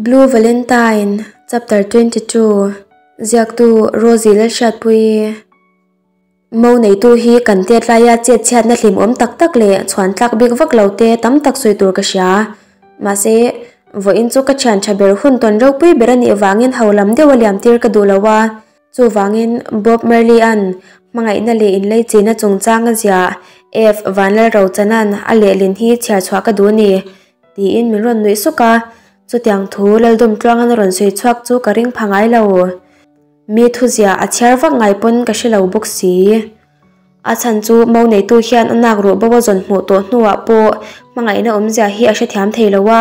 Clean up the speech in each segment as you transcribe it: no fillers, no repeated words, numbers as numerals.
Blue Valentine, Chapter 22, Ziaktu Rosie Lalhriatpuii. Mo neitu hi kan tet laia chet chhiatna hlimawm tak tak leh chhuan tlak bik vak lo te tam tak sawi tur ka hria. Mahse, vawiin chu ka thian tha ber hun tawn ropui ber a nih vangin ho lam deuh a liam tir ka duh lo a. Chuvangin, Bob Marley-a'n hmangaihna leh inleichina chungchang a ziah F. Vanlalrochana'n a lehlin hi chhiar chhuah ka duh a ni, tiin min rawn nuih suk a. Chutiang thu Laldawmtluanga'n a rawn sawi chhuak chu ka ring pha ngai lo. Mi thuziah a chhiar vak ngai pawn ka hre lo bawk si. A chhan chu mo neitu hian a nak ruh bo a zawn hmuh tawh hnuah pawh hmangaihna awmzia hi a hrethiam thei lo a,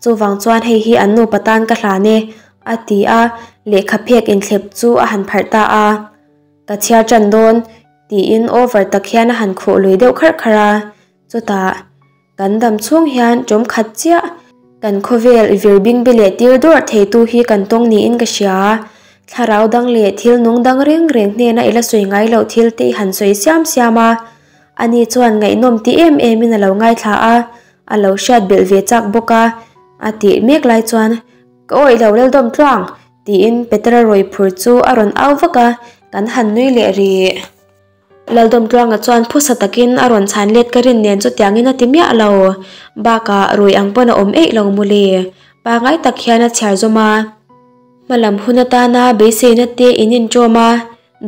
chuvang chuan hei hi an nupa tan ka hlan e, a ti a, lehkha phek inthlep chu a han pharh ta a. Ka chhiar tan dawn, tiin over tak hian a han khuh lui deuh kharh kharh a, chutah. Kan dam chhung hian ṭawm khat chiah kan khawvel vir bingbi leh tir dawrh theitu hi kan tawng niin ka hria. Thlarau dang leh thil nung dang reng reng hnena i la sawi ngai loh thil te i han sawi siam siam a. Ani chuan ngaihnawm ti em emin a lo ngaithla a, a lo hriat belh ve chak bawk a, a tih mek lai chuan, Ka awih lo Laldawm tluang! tiin Petera rawi phur chu a rawn au vak a, kan han nui leh rih. Laldawmtluanga chuan phusa takin a rawn chhan let ka rin nen chutiangin a ti miah lo. Bakah rui ang pawn a awm eih lo mawle. Pangai tak hian a chhiar zawm a. Hmalam hun atana beiseina te in inṭawm a,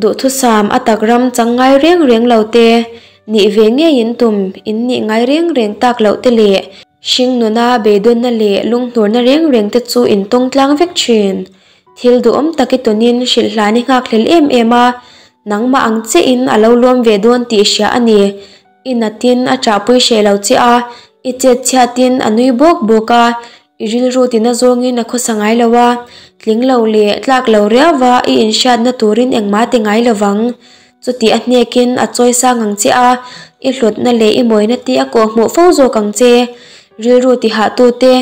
duhthusam a tak ram chang ngai reng reng lo te, nih ve ngei in tum in nih ngai reng reng tak loh te leh hringnuna beidawnna leh lunghnurna reng reng te chu in tawng tlang vek ṭhin. Thil duhawm tak i tawnin hrilh hlan i nghakhlel em em a, nangmah ang chiahin a lo luam ve dawn tih i hria a ni. I natin a ṭahpui hreh lo che a, i chet chhiatin a nui bawk bawk a, i rilru tina zawngin a khawsa ngai lo a, tling lo leh tlak lo riauva i inhriatna turin engmah ti ngai lo vang. Chuti a hnekin a chawi sang ang che a, i hlawtna leh i mawina te a kawhhmuh fo zawk ang che. Rilru tihahtute.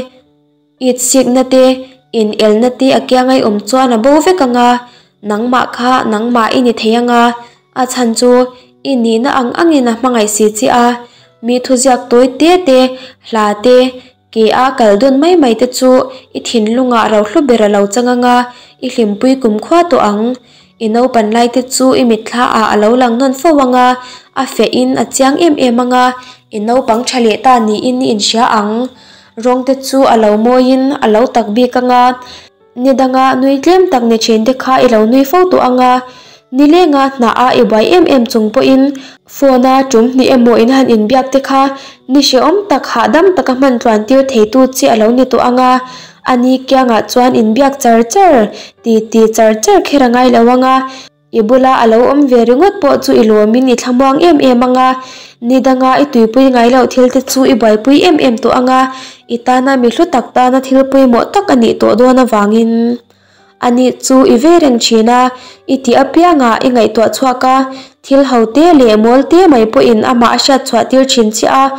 It sikna te, in elna te a kiang ai awm chuan a bo vek ang a, nangmah kha nangmah i ni thei ang a, a chhan chu i nihna ang angin a hmangaih si che a, mi thuziak tawi te te, hla te, ke a kal dawn mai mai te chu i thinlungah rohlu ber a lo chang ang a, i hlimpui kumkhua tawh ang. I naupan lai te chu i mitthla ah a lo lang nawn fo ang a, a feh in a chiang em em ang a, i naupang tha leh ta niin i inhria ang. Rawng te chu a lo mawiin a lo tak bik ang a, ni danga nui tlem tak ni thin te kha i lo nui fo tawh ang a, nilenga hnah a i buai em em chung pawhin phone a tum hnih emaw in han inbiak te kha ni hrehawm tak hahdam taka hman tluan tir theitu che a lo ni tawh ang a, ani kiangah chuan inbiak char char, ti ti char char kher a ngai lo ang a. I bula a lo awm ve ringawt pawh chu i lawmin i thlamuang em em ang a, ni danga i tuipui ngai loh thil te chu i buaipui em em tawh ang a, i tana mi hlu tak tana thil pawimawh tak a nih tawh dawn avangin a nih chu i ve reng thin a, i tih apiangah i ngaihtuah chhuak a, thil ho te leh mawl te mai pawhin amah a hriat chhuah tir thin chiah a,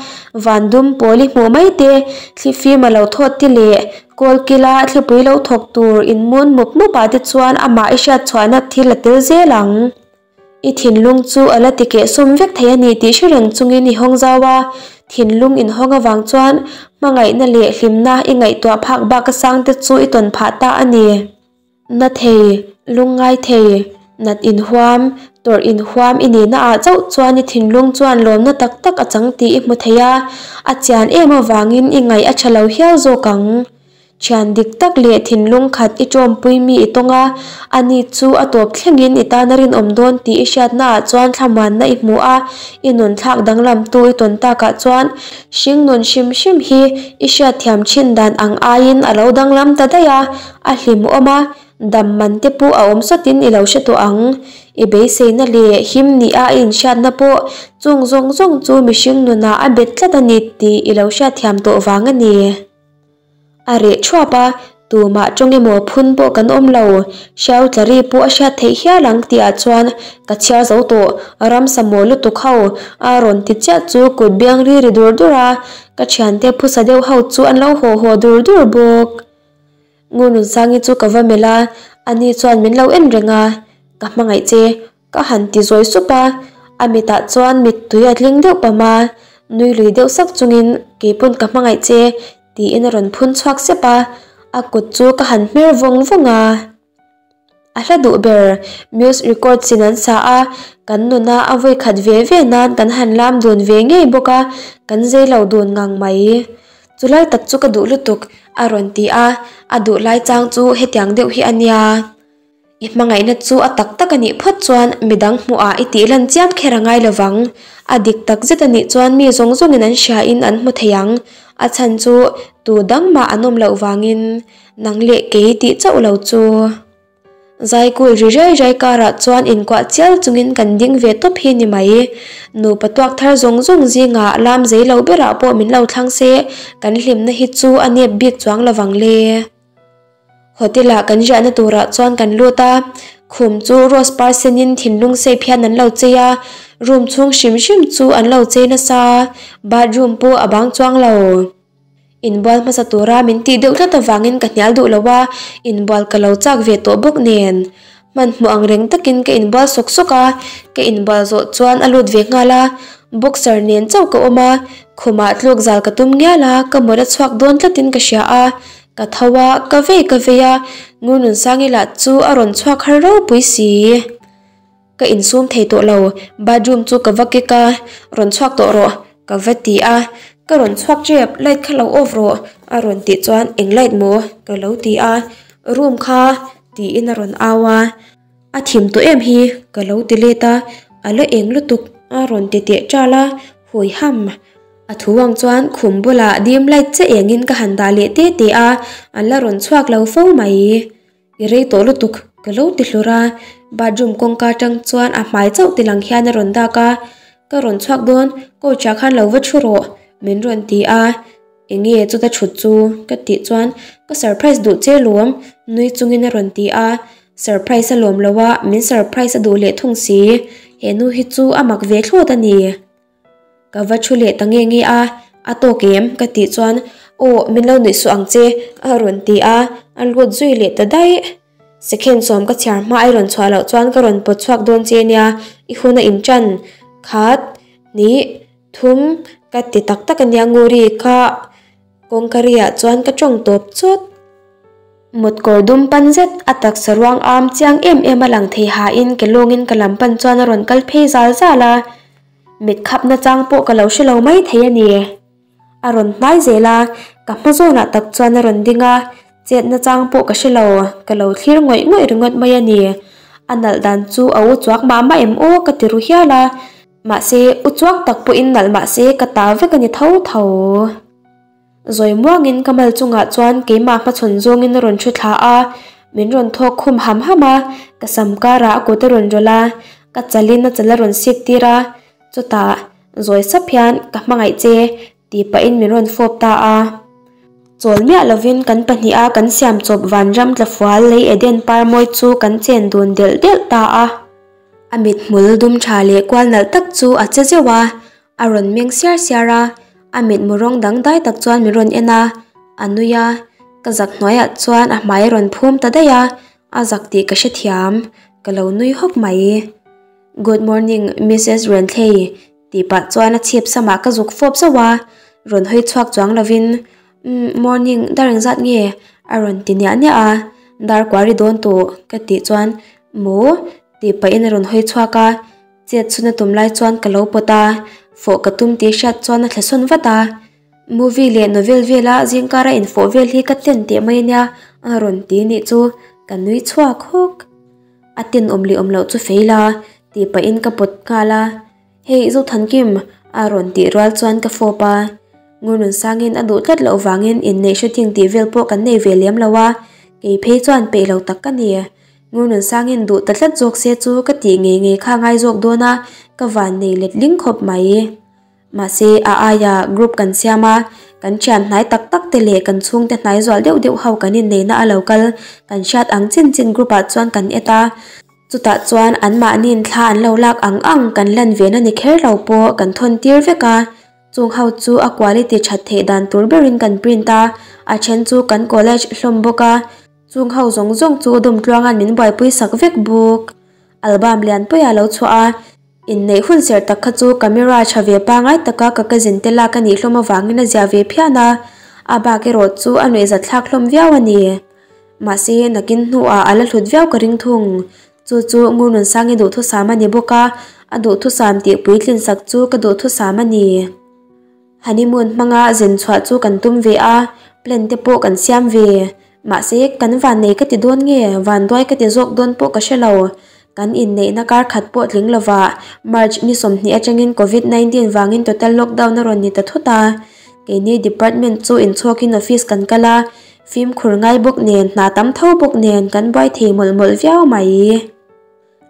van dum pawl i hmuh mai te, thlifim a lo thawt te leh Kawlkila thlipui lo thawk tur inmun mup mup ah te chuan amah i hriat chhuahna thil a tel zel ang. I thinlung chu a la ti kehsawm vek thei a ni tih hre reng chungin i hawng zau a, thinlung inhawng avang chuan hmangaihna leh hlimna i ngaihtuah phak bak a sang te chu i tawn phah ta a ni. Na thei, lungngai thei, nat inhuam, tawrh inhuam i nihna ah chauh chuan i thinlung chuan lawmna tak tak a chang tih i hmu thei a, a chian em avangin i ngaih a tha lo hial zawk ang. Thian dik tak leh thinlung khat i tawmpui mi i tawng a, ani chu a tawp thlengin i tan a rinawm dawn tih i hriatna ah chuan thlamuanna i hmu a, i nun thlak danglamtu i tawn takah chuan hringnun hrim hrim hi i hriatthiam thin dan ang aiin a lo danglam ta daih a, A hlimawm a, dam man te pawh a awm sawtin i lo hre tawh ang. I beiseina leh him nih a i inhriatna pawh chung zawng zawng chu mihring nunah a bet tlat a ni tih i lo hriatthiam tawh vang a ni. A reh thuap a, tumah tawng emaw phun pawh kan awm lo. Hriau tlari pawh a hriat theih hial ang tihah chuan ka chhiar zo tawh, ramsa maw lutuk ho a rawn ti chiah chu kut biang ri ri dur dur a, ka thiante phusa deuh ho chu an lo haw haw dur dur bawk. Ngununsangi chu ka va melh a, ani chuan min lo en reng a, Ka hmangaih che, ka han ti zawi sup a, a mitah chuan mittui a tling deuh pam a, nui lui deuh sak chungin Keipawn ka hmangaih che, tiin a rawn phun chhuak sep a. A kut chu ka han hmer vawng vawng a. A hla duh ber Muse Records in an sa a, kan nuna a vawi khat ve ve nan kan han lam dun ve ngei bawk a, kan zei lo dun ngang mai. Chu lai tak chu ka duh lutuk, a rawn ti a, a duh lai chang chu hetiang deuh hi a nia. I hmangaihna chu a tak tak a nih phawt chuan midang hmuhah i tih lan chiam kher a ngai lovang. A dik tak zet a nih chuan mi zawng zawngin an hriain an hmu thei ang. A chhan chu tu dang mah an awm loh vangin nang leh kei tih chauh lo chu. Zaikul ri riai riai karah chuan inkuah chial chungin kan ding ve tawp hi ni mai. Nupa tuak thar zawng zawng zingah lam zei lo berah pawh min lo thlang se kan hlimna hi chu a nep bik chuang lovang le. Hotel ah kan riahna turah chuan kan lut a, khum chu rose par senin thinlung shape hian an lo chei a, room chhung hrim hrim chu an lo chei nasa, bathroom pawh a bang chuang lo. Inbual hmasa tura min tih deuh tlat avangin ka hnial duh lo a, inbual ka lo chak ve tawh bawk nen. Hmanhmawh ang reng takin ka inbual sawk sawk a, ka inbual zawh chuan a lut ve nghal a, boxer nen chauh ka awm a, khumah tluk zal ka tum ngial a, ka mawt a chhuak dawn tlatin ka hria a, ka tho a, ka vei ka vei a, Ngurnunsangi lah chu a rawn chhuak har ropui si. Ka insum thei tawh lo, bathroom chu ka va kek a, rawn chhuak tawh rawh ka va ti a, ka rawn chhuak tep, light kha lo off rawh a rawn tih chuan eng light maw ka lo ti a, room kha tiin a rawn au a, a thim tawh em hi ka lo ti let a, a la eng lutuk a rawn ti teh ṭal a, hawi ham. A thu ang chuan khum bulah dim light che engin ka han dah leh te te a, an la rawn chhuak lo fo mai. I rei tawh lutuk, ka lo ti hlur a, bathroom kawngka atang chuan a hmai chauh ti lang hian a rawn dak a, Ka rawn chhuak dawn, coach ah khan lo va thu rawh, min rawn ti a, Enge chuta thut chu? ka tih chuan Ka surprise duh che lawm, nui chungin a rawn ti a, surprise a lawm lo a, min surprise a duh leh thung si, he nu hi chu a mak ve thlawt a ni. Ka va thu leh ta nge nge a, a tawk em? Ka tih chuan Aw, min lo nuih suh ang che a rawn ti a, a lut zui leh ta daih. Second sawm ka chhiar hma ai rawn chhuah loh chuan ka rawn pawt chhuak dawn che nia, i hun a inṭan khat, hnih, thum ka ti tak tak ania Nguri kha kawngka riah chuan ka tawng tawp chawt. Motkawr dum pan zet a taksa ruang am chiang em em a lang thei hain ke lawngin ka lam pan chuan a rawn kal phei zal zal a. Mit khap nachang pawh ka lo hre lo mai thei a ni. A rawn hmai zel a, ka hma zawnah tak chuan a rawn ding a, chet nachang pawh ka hre lo, ka lo thlir ngawih ngawih ringawt mai a ni. A nalh dan chu a u chuak mah mah em aw ka ti ru hial a, mahse u chuak tak pawhin nalh mahse ka ta vek a ni tho tho. Zawi muangin ka mal chungah chuan keimah hmachhawn zawngin a rawn thu thla a, min rawn thawk khum ham ham a, ka sam karah a kut a rawn rawlh a, ka chalin a chal a rawn sik tir a, chutah zawi sap hian ka hmangaih che tih pahin min rawn fawp ta a. Chawl miah lovin kan pahniha kan siam chawp vanram tlafual lei Eden par mawi chu kan chen dun delh delh ta a. A mithmul dum tha leh kual nalh tak chu a che zeuh a, A rawn meng siar siar a, a mitmu rawng dangdai tak chuan min rawn en a, a nui a, ka zak hnuaiah chuan a hmai a rawn phum ta daih a, a zak tih ka hrethiam, ka lo nui hawk mai. Good morning Missus Renthlei tih pah chuan a chhip samah ka zuk fawp zauh a, rawn hawi chhuak chuang lovin Umm morning dar engzat nge? a rawn ti niah niah a, dar kuari dawn tawh ka tih chuan Maw? tih pahin a rawn hawi chhuak a. Chet chhun a tum lai chuan ka lo pawt a, fawh ka tum tih hriat chuan a thlasawn vat a. Movie leh novel vela zingkara infawh vel hi ka ten teh mai ania a rawn ti nih chu ka nui chhuak hawk. A ten awm leh awm loh chu fei la tih pahin ka pawt nghal a, Hei Zothankim a rawn tih rual chuan ka fawp a. Ngurnun sangin a duh tlat loh vangin inneih shooting tih vel pawh kan nei ve lem lo a, kei phei chuan peih lo tak ka ni. Ngurnun sangin duh ta tlat zawk se chu ka tih ngei ngei kha ngai zawk dawn a, ka van nei let ling khawp mai. Mahse, a aia group kan siam a, kan thian hnai tak tak te leh kan chhungte hnai zual deuh deuh ho kan inneihna a lo kal kan hriat ang chin chin group ah chuan kan et a, chutah chuan anmahniin thla an lo lak ang ang kan lan ve na ni kher lo pawh kan thawn tir vek a, chung ho chu a quality that theih dan tur berin kan print a, a then chu kan college hlawm bawk a. Chung ho zawng zawng chu Dawmtluanga'n min buaipui sak vek bawk. Album lianpuia lo chhuah a, inneih hun serh tak kha chu camera tha ve pangai taka ka cousin te lak a nih hlawm avangin a zia ve phian a. A bak erawh chu a nuihzatthlak hlawm viau a ni. Mahse, nakin hnuah a la hlut viau ka ring thung. Chu chu Ngurnunsangi duhthusam a ni bawk a, a duhthusam tih puitlin sak chu ka duhthusam a ni. Honeymoon hmanga zin chhuah chu kan tum ve a, plan te pawh kan siam ve. Mahse, kan vannei ka ti dawn nge, vanduai ka ti zawk dawn pawh ka hre lo. Kan inneihna kar khat pawh tling lovah March ni 20 atangin Covid 19 vangin total lockdown a rawn ni ta thut a. Keini department chu inchhawkin office kan kal a, fimkhur ngai bawk nen, hna tam tho bawk nen kan buai thei mawlh mawlh viau mai.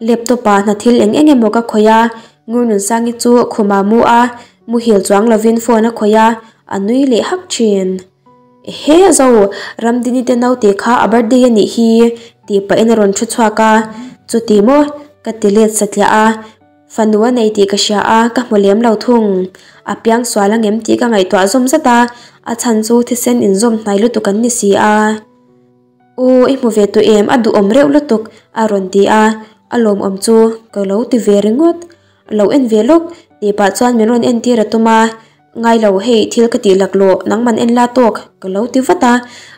Laptop ah hna thil eng eng emaw ka khawih a, Ngurnunsangi chu khumah mu a, muhil chuang lovin phone a khawih a, a nui leh hak thin. Ehe zo, Ramdini te naute kha a birthday a nih hi, tih pahin a rawn thu chhuak a, chuti maw? Ka ti let satliah a, fanu a nei tih ka hria a, ka hmu lem lo thung. A piang sual angem tih ka ngaihtuah zawm zat a, a chhan chu thisen inzawm hnai lutuk an ni si a. U, i hmu ve tawh em? A duhawm reuh lutuk, a rawn ti a, a lawmawm chu ka lo ti ve ringawt. Lo en ve lawk, tih pah chuan min rawn entir a tum a, Ngai lo, hei thil ka tih laklawh, nangman en la tawk, ka lo ti vat a,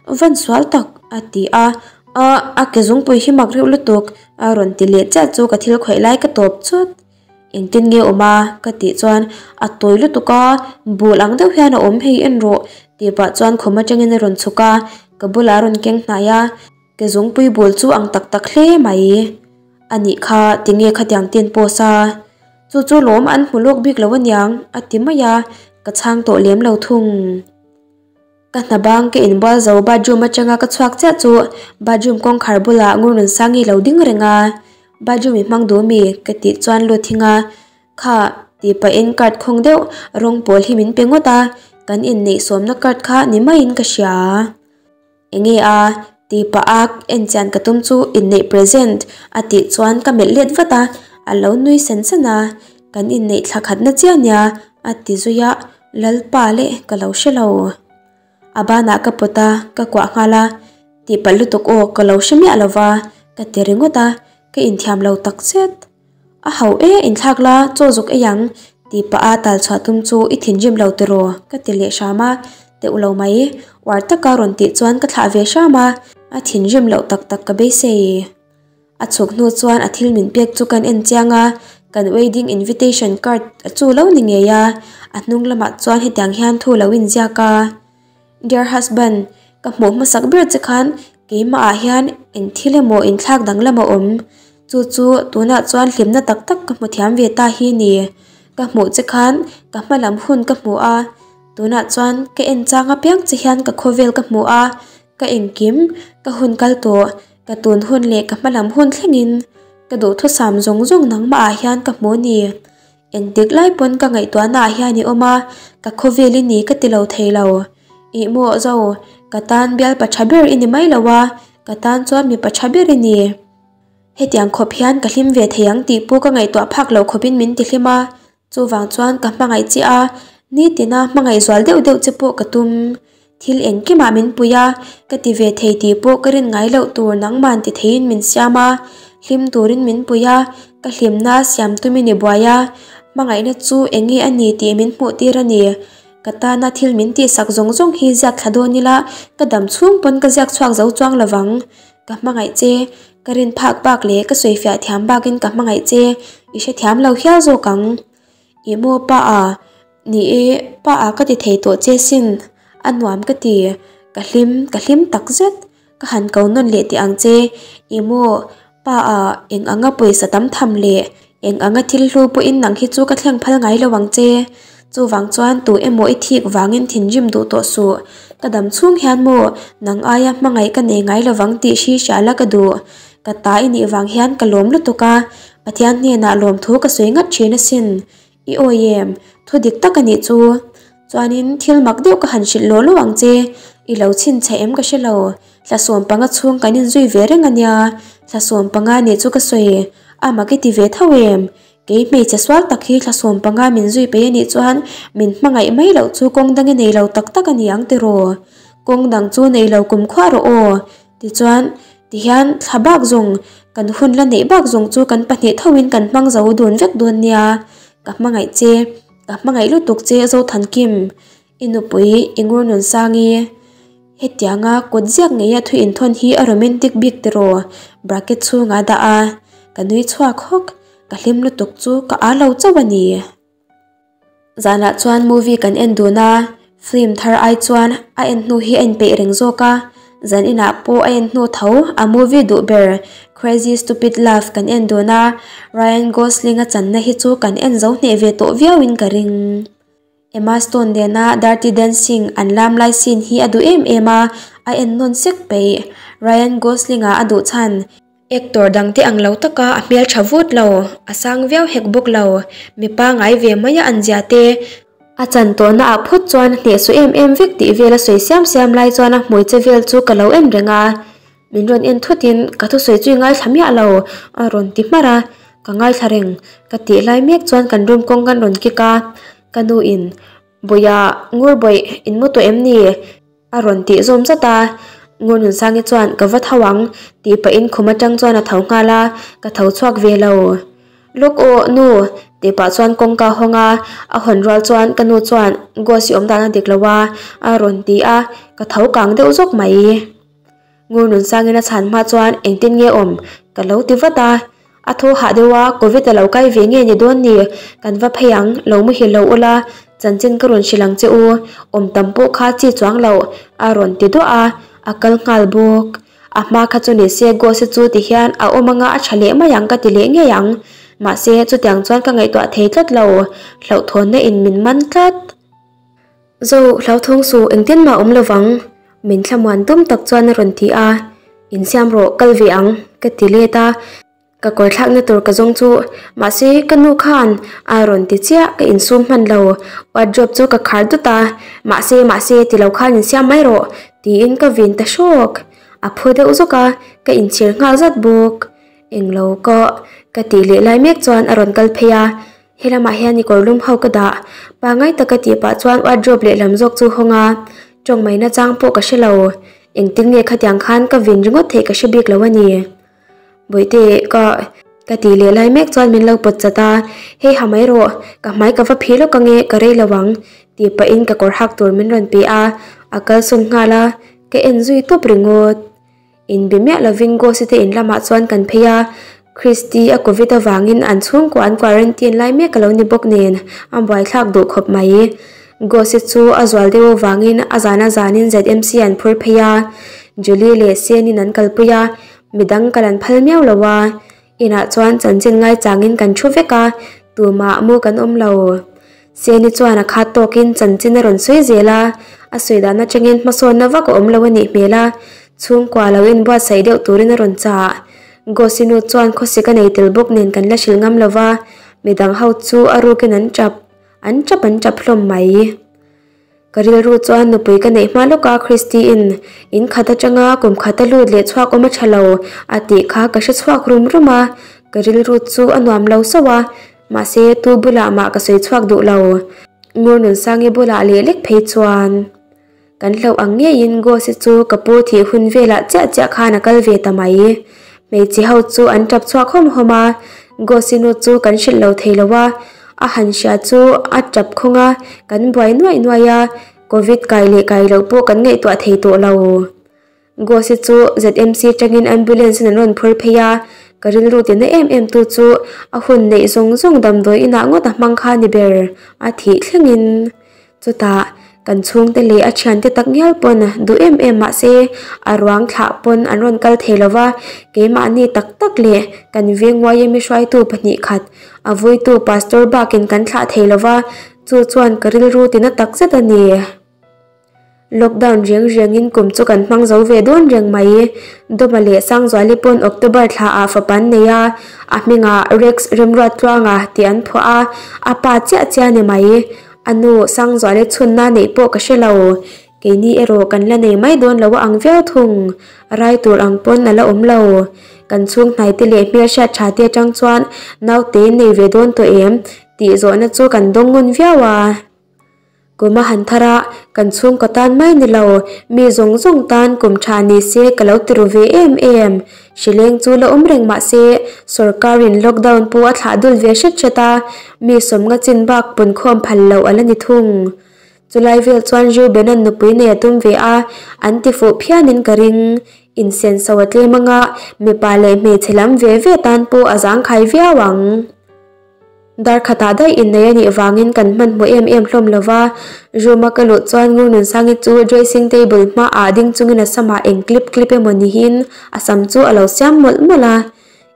van sual tak, a ti a, a, a ke zungpui hi mak reuh lutuk, a rawn ti leh chiah chu ka thil khawih lai ka tawp chawt. Engtin nge awm a? ka tih chuan a tawi lutuk a, bul ang deuh hian a awm hei en rawh tih pah chuan khum atangin a rawn chhuk a, ka bulah a rawn keng hnai a, ke zungpui bul chu ang tak tak hle mai. A nih kha, tinge khatiang ten post a? Chu chu lawm an hmu lawk bik lo aniang a ti mai a, ka chhang tawh lem lo thung. Ka hna bang ka inbual zo bathroom atanga ka chhuak chiah chu bathroom kawngkhar bulah Ngurnunsangi lo ding reng a, bathroom i hmang duh mi? Ka tih chuan lut hing a, Kha tih pahin card khawng deuh rawng pawl hi min pe ngawt a, kan inneih sawmna card kha ni maiin ka hria. Enge a? Tih pah a en chian ka tum chu inneih present a tih chuan ka melh let vat a, a lo nui sen sen a, kan inneih thla khatna chiah nia a ti zui a, Lalpa leh ka lo hre lo. A banah ka pawt a, ka kuah nghal a, tih palh lutuk aw ka lo hre miah lo va ka ti ringawt a, ka inthiam lo tak zet. A hau e, inthlak la, chaw zuk ei ang, tih pah a tal chhuah tum chu i thinrim lo tiraw? ka ti leh hram a, teuh lo mai, uar taka rawn tih chuan ka thlah ve hram a, a thinrim loh tak tak ka beisei. A chhuk hnu chuan a thil min pek chu kan en chiang a, kan wedding invitation card chu lo ni ngei a, a hnung lamah chuan hetiang hian thu lo inziak a, Dear husband, ka hmuh hmasak ber che khan keimah ah hian eng thil emaw inthlak danglam a awm, chu chu tunah chuan hlimna tak tak ka hmu thiam ve ta hi ni, ka hmuh che khan ka hma lam hun ka hmu a, tunah chuan ka en chang apiang che hian ka khawvel ka hmu a, ka engkim ka hun kal tawh. Ka tun hun leh ka hma lam hun thlengin ka duhthusam zawng zawng nangmah ah hian ka hmu ni. Engtik lai pawn ka ngaihtuahna ah hian i awm a, ka khawvel i ni ka ti lo thei lo. Ih maw zo, ka tan bialpa tha ber i ni mai lo a, ka tan chuan mipa tha ber i ni. Hetiang khawp hian ka hlim ve thei ang tih pawh ka ngaihtuah phak lo khawpin min ti hlim a, Chuvang chuan ka hmangaih che a, nitina hmangaih zual deuh deuh che pawh ka tum. Thil engkimah min pui a, ka ti ve thei tih pawh ka rin ngai loh tur nangman ti theiin min siam a, hlim turin min pui a, ka hlimna siam tumin i buai a, hmangaihna chu enge a ni tih min hmuh tir a ni. Ka tana thil min tihsak zawng zawng hi ziak thla dawn ila, ka dam chhung pawn ka ziak chhuak zo chuang lovang. Ka hmangaih che, ka rin phak bak leh ka sawifiah thiam bakin ka hmangaih che, i hrethiam lo hial zawk ang. Ih maw pa a, ni e, pa a ka ti thei tawh che sin, a nuam ka ti, ka hlim, ka hlim tak zet, ka han ko nawn leh teh ang che, ih maw pa a, eng anga pawisa tam tham leh eng anga thil hlu pawhin nang hi chu ka thleng phal ngai lo ang che. Chuvang chuan tu emaw i thik vangin thinrim duh tawh suh. Ka dam chhung hian maw nang aia hmangaih ka nei ngai lovang tih hri hriala ka duh. Ka ta i nih vang hian ka lawm lutuk a, Pathian hnenah lawmthu ka sawi ngat thin asin. I awi em? Thu dik tak a nih chu. Chuanin thil mak deuh ka han hrilh law law ang che. I lo chhinchhe em ka hre lo. Thla 15 chhung kan inzui ve reng a nia. Thla 15 nih chu ka sawi. A mak i ti ve tho em? Kei hmeichhe sual tak hi thla 15 min zui peih a nih chuan min hmangaih mai loh chu kawng dang i nei lo tak tak a ni ang tiraw? Kawng dang chu nei lo kum khuah rawh aw. Tichuan, tihian thla bak zawng, kan hun la neih bak zawng chu kan pahnih thoin kan hmang zo dun vek dawn nia. Ka hmangaih che, ka hmangaih lutuk che Zothankim. I nupui i ngur nun sangi. Hetianga kut ziak ngeia thu inthawn hi a romantic bik tiraw? Bracket chhungah a dah a, ka nui chhuak hawk. Ka hlim lutuk chu ka â lo chauh a ni. Zanah chuan movie kan en dun a, film thar ai chuan a en hnu hi a inpeih reng zawk a, zan inah pawh a en hnu tho a movie duh ber Crazy Stupid Love kan en dun a, Ryan Gosling a channa hi chu kan en zo hneh ve tawh viauin ka ring. Emma Stone nena Dirty Dancing an lam lai scene hi a duh em em a, a en nawn sek peih. Ryan Gosling-a a duh chhan. Actor dangte ang lo taka a hmel tha vut lo, a sang viau hek bawk lo, mipa ngai ve mai a an zia te. A chan tawhna ah phawt chuan hnehsawh em em vek tih vel a sawi siam siam lai chuan a hmui che vel chu ka lo en reng a. Min rawn en thut in ka thusawi chu i ngaithla miah lo a rawn ti hmarh a, ka ngaithla reng ka tih lai mek chuan kan room kawng kan rawn kick a, ka nu in Bawihah ngur bawih in mu tawh em ni? a rawn tih zawm zat a, Ngur Nunsangi chuan ka va tho ang tih pahin khum atang chuan a tho nghal a, ka tho chhuak ve lo. Lawk aw nu tih pah chuan kawngka hawng a, a hawn rual chuan ka nu chuan Gos i awm dan a dik lo a a rawn ti a, ka tho kang deuh zawk mai. Ngur Nunsangin a chhan hma chuan engtin nge awm ka lo ti vat a, a thaw hah deuh a, Covid a lo kai ve nge ni dawn ni, kan va phei ang, lo muhil lo ula, chanchin ka rawn hrilh ang che u, awm tam pawh kha chi chuang loh a rawn ti duah a, a kal nghal bawk. A hma kha chu ni se Ghost chu ti hian a awm anga a tha leh mai ang ka ti leh ngei ang. Mahse chutiang chuan ka ngaihtuah thei tlat lo, hlauhthawnna in min man tlat. Zo, hlauthawng suh engtin mah awm lovang, min thlamuan tum tak chuan a rawn ti a, Insiam rawh kal ve ang ka ti let a. Ka kawr thlakna tur ka zawng chu mahse ka nu khan a rawn ti chiah ka insum hman lo wardrobe chu ka khar dut a mahse mahse ti lo khan insiam mai rawh tiin ka vin ta hrawk a phu deuh zawk a ka inchhir nghal zat bawk englo ka ka tih leh lai mek chuan a rawn kal phei a helamah hian i kawr lum ho ka dah pangai taka tih pah chuan wardrobe lehlam zawk chu hawng a tawng mai na chang pawh ka hrelo engtin nge khatiang khan ka vin ringawt theih ka hre bik lo a ni. Bawihte ka ka tih leh lai mek chuan min lo pawt chat a, hei ha mai rawh, ka hmai ka va phih lawk ange ka rei lo ang tih pahin ka kawr hak tur min rawn pe a, a kalsawn nghal a, ka en zui tawp ringawt. Inbe miah lovin Ghost te in lamah chuan kan phei a, Christy a covid avangin an chhungkua an quarantine lai mek a lo ni bawk nen a buaithlak duh khawp mai. Ghost chu a zual deuh avangin a zan a zanin ZMC an phur phei a, Julie leh Senin an kalpui a, Midang ka lan phal miau lo a, inah chuan chanchin ngaichangin kan thu vek a, tumah mu kan awm lo. Seni chuan a khat tawkin chanchin a rawn sawi zel a, a sawi dan atangin hmasawnna vak a awm lo a nih hmel a, chhungkua lo inbuatsaih deuh turin a rawn chah. Gosi nu chuan khawsik a nei tel bawk nen kan la hrilh ngam lo va, midang ho chu a rukin an tap, an tap an tap hlawm mai. Ka rilru chuan nupui ka neih hma lawk a Christy-in in khat atanga kum khat a lut leh chhuak awm a tha lo a tih kha ka hre chhuak rum rum a, ka rilru chu a nuam lo sauh a, mahse tu bulah mah ka sawi chhuak duh lo. Ngur Nunsangi bulah leh lek phei chuan kan hlauh ang ngeiin Ghost-i chu ka pu thih hun velah chiah chiah khan a kal ve ta mai. Hmeichhe ho chu an tap chhuak hawm hawm a, Ghost-i nu chu kan hrilh lo thei lo a, A han hria chu a tap khawng a, kan buai nuaih nuaih a, Covid kai leh kai loh pawh kan ngaihtuah thei tawh lo. Ghost-i chu ZMC tangin ambulance in an rawn phur phei a, ka rilru tina em em tu chu a hun neih zawng zawng damdawi inah ngawt a hmang kha ni ber, a thih thlengin. Chutah, kan chhungte leh a thiante tak ngial pawn duh em em mah se, a ruang thlah pawn an rawn kal thei lo va, keimahni tak tak leh kan veng YMA hruaitu pahnih khat, a vuitu Pastor bakin kan thlah thei lo va, chu chuan ka rilru tina tak zet a ni. Lockdown reng rengin kum chu kan hmang zo ve dawn reng mai. Dawma leh Sangzuali pawn October thla ah fapa an nei a, a hmingah Rex Remruattluanga tih an phuah a, a pa chiah chiah a ni mai. A nu Sangzuali chhunna neih pawh ka hre lo, keini erawh kan la nei mai dawn lo a ang viau thung, rai tur ang pawn a la awm lo. Kan chhung hnaite leh hmelhriat tha te atang chuan naute nei ve dawn tawh em tih zawhna chu kan dawng ngun viau a. Kum a han thar a, kan chhungkaw tan mai ni lo, mi zawng zawng tan kum tha ni se ka lo ti ru ve em em. Hrileng chu la awm reng mah se, sorkarin lockdown pawh a thlah dul ve hret hret a, mi sawmnga chin bak punkhawm phal loh a la ni thung. Chulai vel chuan Reuben-a'n nupui nei a tum ve a, an ti fuh phianin ka ring. Insenso a tlem anga mipa leh hmeichhe lam ve ve tan pawh a zangkhai viau ang. Dar khatah daih innei a nih vangin kan hmanhmawh em em hlawm lo va, room-a ka luh chuan Ngurnunsangi chu dressing table hmaah ding chungin a samah eng clip clip emaw nihin a sam chu a lo siam mawlh mawlh a.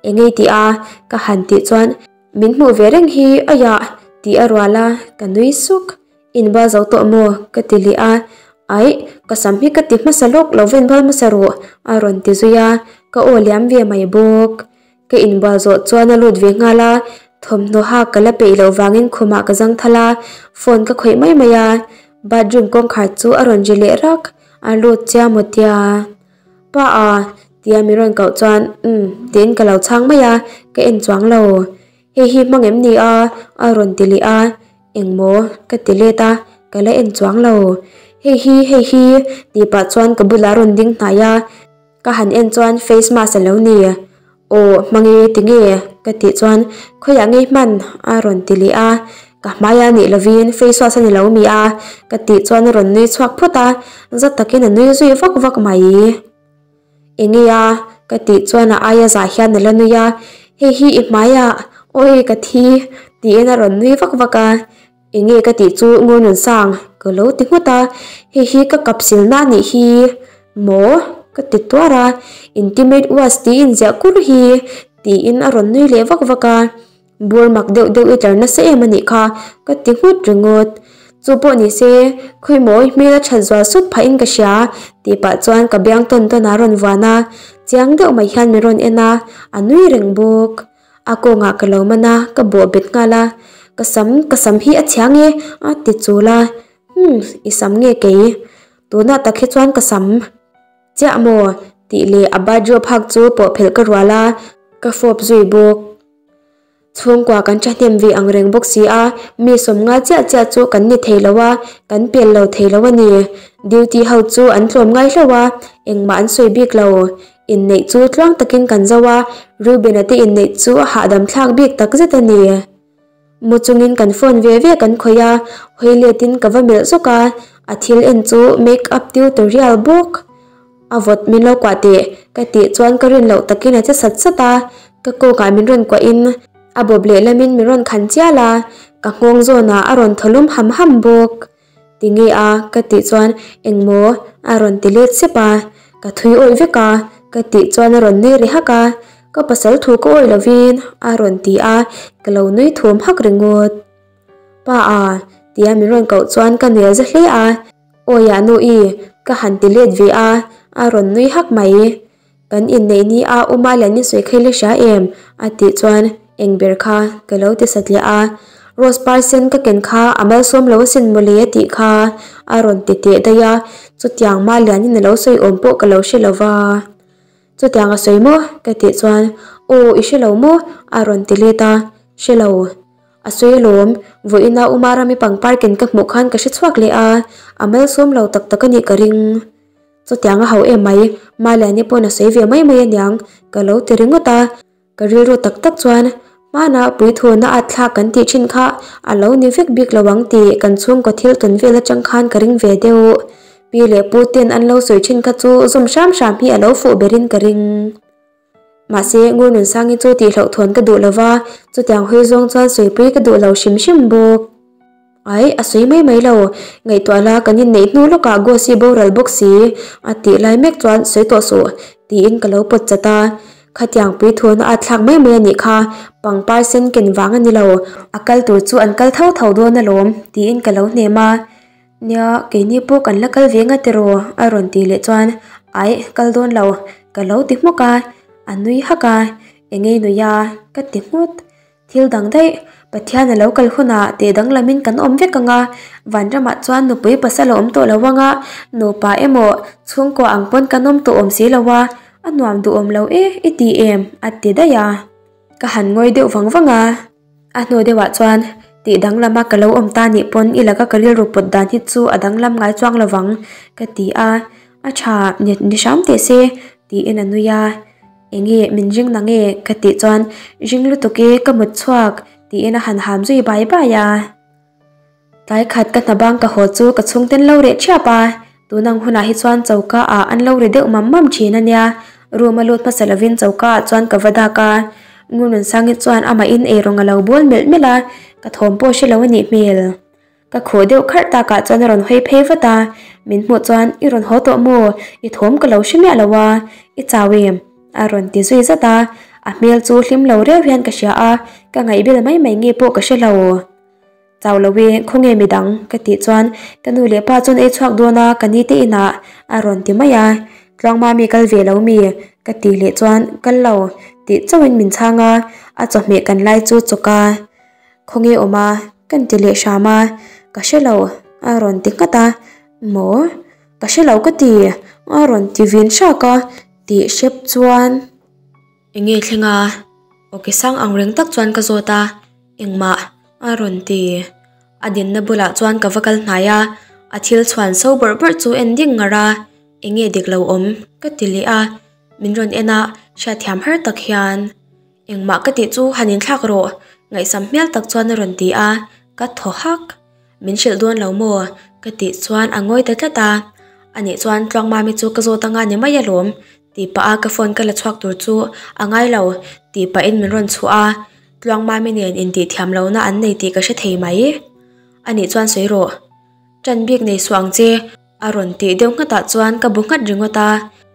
Engei tih a? ka han tih chuan min hmuh ve reng hi aiah tih a rual a, ka nui suk. Inbal zo tawh maw? ka ti leh a, Aih, ka sam hi ka ti hmasa lawk lo va inbal hmasa rawh a rawn ti zui a, ka aw liam ve mai bawk. Ka inbual zawh chuan a lut ve nghal a, thawmhnaw hak ka la peih loh vangin khumah ka zang thal a, phone ka khawih mai mai a, bathroom kawngkhar chu a rawn ri leh rak, a lut chiah maw tia. Pa a, tia min rawn koh chuan umm tiin ka lo chhang mai a, ka en chuang lo. Hei hi hmang em ni a? a rawn ti leh a, engmaw ka ti let a, ka la en chuang lo. Hei hi, hei hi tih pah chuan ka bulah a rawn ding hnai a, Ka han en chuan face mask a lo ni. Aw hmange tinge? Ka tih chuan khawiah ngei hman a rawn ti leh a, ka hmai a nih lovin face wash a ni lo mi a? Ka tih chuan a rawn nui chhuak phawt a, za takin a nui zui vak vak mai. Enge a? Ka tih chuan a aia zah hian a la nui a, hei hi i hmaiah awi ka thi tiin a rawn nui vak vak a. Enge ka tih chu Ngurnunsang ka lo ti nghut a, hei hi ka kap silna a nih hi maw ka ti tuar a, intimate wash tiin ziah kur hi tiin a rawn nui leh vak vak a, bur mak deuh deuh i tlar nasa em a nih kha ka ti nghut ringawt. Chu pawh ni se khawi maw i hmel a that zual sut phah in ka hria tih pah chuan ka biang tawn tawn a rawn vuan a, chiang deuh mai hian min rawn en a, a nui reng bawk. A kawngah ka lo man a, ka bawh bet nghal a, Ka sam, ka sam hi a chhia nge? a ti chul a, Umm, i sam nge kei? Tunah tak hi chuan ka sam chiah maw? tih leh a bathrobe hak chu pawh phelh ka rual a, ka fawp zui bawk. Chhungkua kan thahnem ve ang reng bawk si a, mi sawmnga chiah chiah chu kan ni thei lo a, kan pel lo thei lo a ni. Duty ho chu an tlawm ngai hlauh a, engmah an sawi bik lo. Inneih chu tluang takin kan zo a, Reuben-a te inneih chu a hahdam thlak bik tak zet a ni. Mu chungin kan phone ve ve kan khawih a, hawi letin ka va melh zawk a, a thil en chu make up tutorial bawk. A vawt min lo kuah teh ka tih chuan ka rin loh takin a che sat sat a, ka kawkah min rawn kuahin a bawp lehlamin min rawn khan chial a, ka nghawng zawnah a rawn thaw lum ham ham bawk. Tinge a? Ka tih chuan engmaw a rawn ti let sep a, ka thui awih vek a, ka tih chuan a rawn nui ri hak a, ka pasal thu ka awih lovin a rawn ti a, ka lo nui thum hak ringawt. Pa a, tia min rawn koh chuan ka nuih za hle a, awi ah nu i, ka han ti let ve a, a rawn nui hak mai. Kan inneih ni a u Malian i sawi khaih la hria em? A tih chuan eng ber kha ka lo ti satliah a, Rose par sen ka ken kha a malsawm lo asin mawle a tih kha a rawn ti teh daih a, chutiang Malian in a lo sawi awm pawh ka lo hre lo va. Chutiang a sawi maw? Ka tih chuan Aw i hre lo maw? A rawn ti let a, Hre lo. A sawi alawm, vawiina u Marami pangpar ken ka hmuh khan ka hre chhuak leh a, a malsawm lo tak tak a nih ka ring. Chutiang a hau em mai, Maliani pawn a sawi ve mai mai aniang ka lo ti ringawt a, ka rilru tak tak chuan hmana puithuana at thlak kan tih thin kha a lo ni vek bik lo ang tih kan chhungkaw thil tawn vel atang khan ka ring ve deuh. Pi leh pu ten an lo sawi thin kha chu zawm hram hram hi a lo fuh berin ka ring. Mahse, Ngurnunsangi chu tihhlauhthawn ka duh lova, chutiang hawi zawng chuan sawipui ka duh lo hrim hrim bawk. Ai, a sawi mai mai lo. Ngaihtuah la, kan inneih hnu lawkah Gos hi boral bawk si, a tih lai mek chuan sawi tawh suh, tiin ka lo pawt chat a. Khatiang puithuana at thlak mai mai a nih kha, pangpar sen ken vang a ni lo. A kal tur chu an kal tho tho dawn alawm, tiin ka lo hnem a. Nia, keini pawh kan la kal ve nga tiraw? a rawn tih leh chuan, Aih, kal dawn lo, ka lo ti hmawk a. A nui hak a, Engei nui a? ka ti nghut. Thil dang daih, Pathian a lo kal hunah teh danglamin kan awm vek ang a, vanramah chuan nupui pasal a awm tawh lo ang a, nupa emaw chhungkua ang pawn kan awm tawh awm si lo a, a nuam duhawm lo e i ti em? a ti daih a. Ka han ngawi deuh vang vang a, a hnu deuhah chuan tih danglama ka lo awm ta nih pawn i laka ka rilru pawt dan hi chu a danglam ngai chuang lo vang ka ti a, a tha ni hram teh se tiin a nui a. Enge min ring na nge? Ka tih chuan ring lutuk e ka mut chhuak tiin a han ham zui bai bai a. Tlai khat ka hna bang ka haw chu ka chhungten lo reh thiap a, tunang hunah hi chuan choka ah an lo ri deuh mam mam thin a nia. Room a lut hmasa lovin choka ah chuan ka va dak a, Ngununsangi chuan amah in eirawng a lo bawl melh melh a, ka thawm pawh hre lo a nih hmel. Ka khuh deuh kharh takah chuan a rawn hawi phei vat a, min hmuh chuan i rawn haw tawh maw? I thawm ka lo hre miah lo a, i chau em? A rawn ti zui zat a, a hmel chu hlim lo reuh hian ka hria a, ka ngaihbel mai mai nge pawh ka hre lo. Chau lo e, khawnge midang? Ka tih chuan ka nu leh pa chuan ei chhuak dawn a, ka ni te inah a rawn ti mai a, Tluangma mi kal ve lo mi? Ka tih leh chuan kal lo tih chauhin min chhang a, a chawhmeh kan lai chu chawk a. Khawnge awm a? Kan ti leh hram a, Ka hre lo a rawn ti nghat a, Maw? Ka hre lo ka ti a rawn ti vin hrak a, tih hrep chuan. Enge thleng a? Awki sang ang reng tak chuan ka zawt a, Engmah a rawn ti. A dinna bulah chuan ka va kal hnai a, a thil chhuan so bawrh bawrh chu en ding ngar a, Enge dik lo awm? Ka ti leh a, min rawn en a, hriatthiam har tak hian. Engmah ka tih chu han inthlak rawh, ngaihsam hmel tak chuan a rawn ti a, ka thaw hak. Min hrilh dawn lo maw? Ka tih chuan a ngawi ta tlat a. Anih chuan Tluangmami chu ka zawt anga ni mai alawm, tih pah a ka phone ka la chhuak tur chu a ngai lo, tih pahin min rawn chhuah a. Tluangmami nen intih thiam lohna an nei tih ka hre thei mai. Anih chuan sawi rawh. Ṭan bik nei suh ang che. A rawn tih deuh nghatah chuan ka bu nghat ringawt a,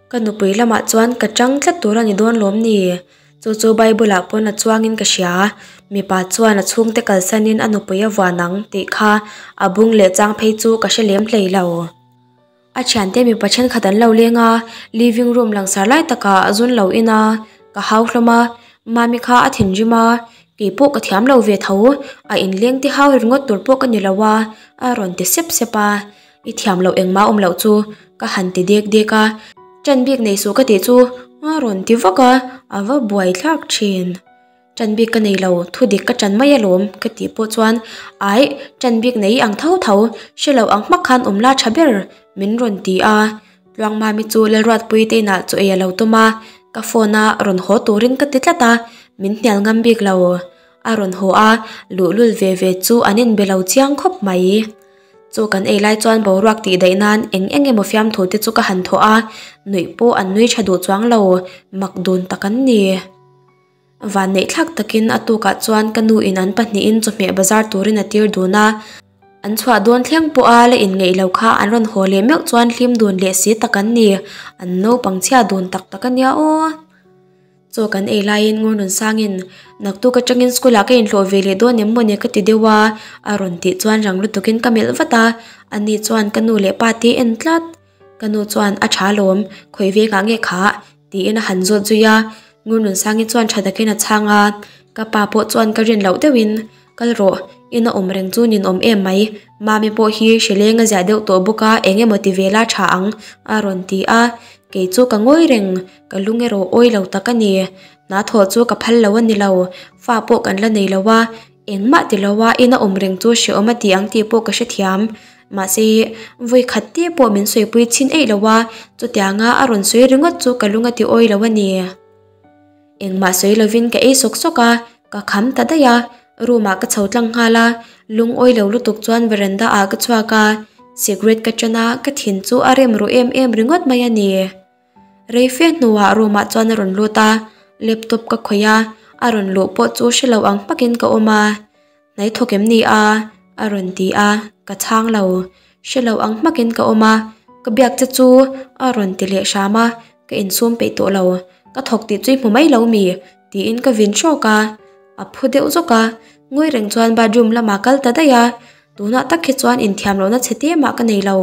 ka nupui lamah chuan ka tang tlat tur a ni dawn lawm ni? Chu chu Bible ah pawn a chuangin ka hria, mipa chuan a chhungte kalsanin a nupui a vuan ang tih kha a bung leh chang phei chu ka hre lem hlei lo. A thiante mipa thenkhat an lo leng a, living room langsar lai takah a zun lo in a, ka hau hlawm a, mami kha a thinrim a, kei pawh ka thiam lo ve tho, a inleng te hau ringawt tur pawh ka ni lo a, a rawn ti sep sep a. I thiam loh engmah awm loh chu ka han ti dek dek a, ṭan bik nei suh ka tih chu a rawn ti vak a, a va buai thlak ṭhin. Ṭan bik ka nei lo, thu dik ka ṭan mai alawm ka tih pawh chuan aih ṭan bik nei ang tho tho, hre lo ang hmak khan awm la ṭha ber min rawn ti a. Tluangmami chu Lalruatpui te inah chaw ei a lo tum a, ka phone a rawn haw turin ka ti tlat a, min hnial ngam bik lo. A rawn haw a, luhlul ve ve chu an inbe lo chiang khawp mai. Chu kan ei lai chuan boruak tih daih nan eng eng emaw fiamthu te chu ka han thawh a, nuih pawh an nui tha duh chuang lo, mak dun tak an ni. Vanneih thlak takin a tukah chuan ka nu in an pahnihin chawhmeh bazar turin a tir dun a, an chhuah dawn thleng pawha la inngeih lo kha an rawn haw leh meuh chuan hlim dun leh si tak an ni, an naupang chhia dun tak tak a nia aw. Chaw kan ei laiin Ngurnun sangin, Naktuk atangin school ah ka inhlawh ve leh dawn em mawni ka ti deuh a, a rawn tih chuan rang lutukin ka melh vat a, ani chuan ka nu leh pa te en tlat. Ka nu chuan a tha lawm, khawi vengah nge khah? tiin a han zawt zui a, Ngurnun sangi chuan tha takin a chhang a, ka pa pawh chuan ka rin loh deuhin, Kal rawh, in a awm reng chu ninawm em mai, Mami pawh hi hrileng a ziah deuh tawh bawk a, eng emaw ti ve la tha ang, a rawn ti a, kei chu ka ngawi reng, ka lung erawh awi lo tak a ni. Hna thawh chu ka phal lo a ni lo, fa pawh kan la nei lo a, engmah ti lo a in a awm reng chu hreawm a ti ang tih pawh ka hrethiam. Mahse, vawi khat te pawh min sawipui chhin eih lo a, chutianga a rawn sawi ringawt chu ka lung a ti awi lo a ni. Engmah sawi lovin ka ei sawk sawk a, ka kham ta daih a, room ah ka chho tlang nghal a, lungawi lo lutuk chuan veranda ah ka chhuak a, cigarette ka ṭan a, ka thin chu a rem ru em em ringawt mai a ni. Rei fe hnuah room ah chuan a rawn lut a, laptop ka khawih a, a rawn luh pawh chu hre lo ang hmakin ka awm a. Hnai thawk em ni a? A rawn ti a, ka chhang lo. Hre lo ang hmakin ka awm a, ka biak che chu a rawn ti leh hram a, ka insum peih tawh lo. Ka thawk tih chu i hmu mai lo mi? Tiin ka vin hrawk a, a phu deuh zawk a, ngawi reng chuan bathroom lamah kal ta daih a, tunah tak hi chuan inthiam lohna chhe te mah ka nei lo.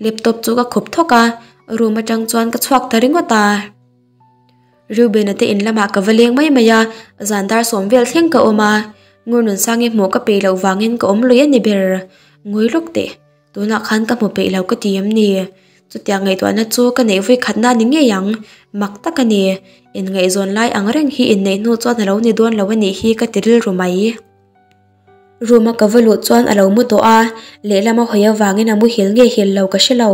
Laptop chu ka khup thawk a, room atang chuan ka chhuak ta ringawt a. Reuben-a te in lamah ka va leng mai mai a, zan dar sawm vel thleng ka awm a, Ngurnunsangi hmuh ka peih loh vangin ka awm lui a ni ber. Ngawi lawk teh, tunah khan ka hmu peih lo ka ti em ni? Chutiang ngaihtuahna chu ka neih vui khatna a ni ngei ang, mak tak a ni. Inngaihzawn lai ang reng hi inneih hnu chuan a lo ni dawn lo a nih hi ka ti rilru mai. Room a ka va luh chuan a lo mu tawh a, lehlam a hawi avangin a muhil nge hil lo ka hre lo,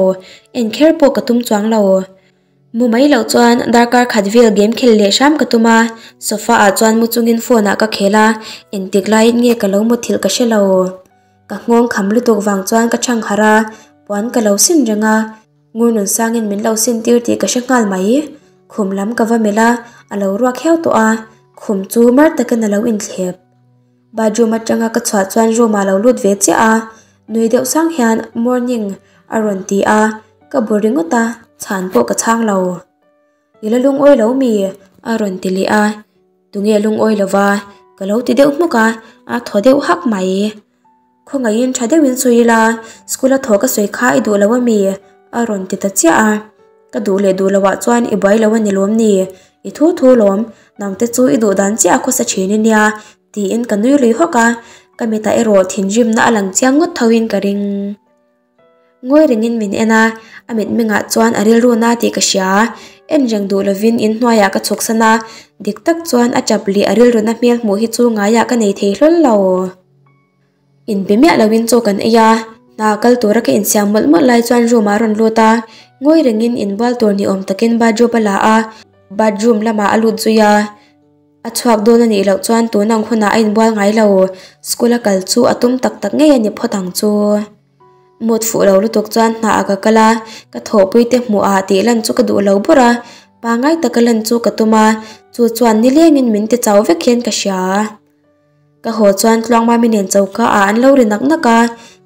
en kher pawh ka tum chuang lo. Mu mai loh chuan darkar khat vel game khel leh hram ka tum a, sofa ah chuan mu chungin phone ah ka khel a, engtik laiin nge ka lo muthilh ka hre lo. Ka nghawng kham lutuk vang chuan ka chhang harh a, puan ka lo sin reng a, ngur nun sangin min lo sin tir tih ka hre nghal mai. Khum lam ka va melh a, a lo ruak hiau tawh a, khum chu mar takin a lo inthlep. Bathroom atanga ka chhuah chuan room ah lo lut ve chiah a, nui deuh sang hian morning a rawn ti a, ka bu ringawt a, chhan pawh ka chhang lo. I la lungawi lo mi? a rawn ti leh a, tunge lungawi lova ka lo ti deuh hmuk a, a thaw deuh hak mai. Khawngaihin tha deuhin sawi ila, school a thaw ka sawi kha i duh lo ami? a rawn ti ta chiah a. Ka duh leh duh loh ah chuan i buai lo a ni lawm ni? I thu thu lawm, nang te chu i duh dan chiah a khawsa thin i nia tiin ka nui lui hawk a, ka mitah erawh thinrimna a lang chiang ngawt tho in ka ring. Ngawi rengin min en a, a mitmengah chuan a rilru na tih ka hria. En reng duh lovin inhnuaiah ka chhuksan a, dik tak chuan a tap leh a rilru na hmel hmuh hi chu ngaiah ka nei thei hlawl lo. Inbe miah loin chaw kan ei a, hna kal tura ka insiam mawlh mawlh lai chuan room ah a rawn lut a, ngawi rengin inbual tur ni awm takin bathrobe a la a, bathroom lamah a lut zui a, a chhuak dawn a nih loh chuan tun ang hunah a inbual ngai lo, school a kal chu a tum tak tak ngei a ni phawt ang chu. Mood fuh lo lutuk chuan hna ah ka kal a, ka thawhpui te hmuh ah tih lan chu ka duh lo bawrh a, pangai taka lan chu ka tum a, chu chuan nilengin min ti chau vek hian ka hria. Ka haw chuan Tluangmami nen choka ah an lo ri nak nak a,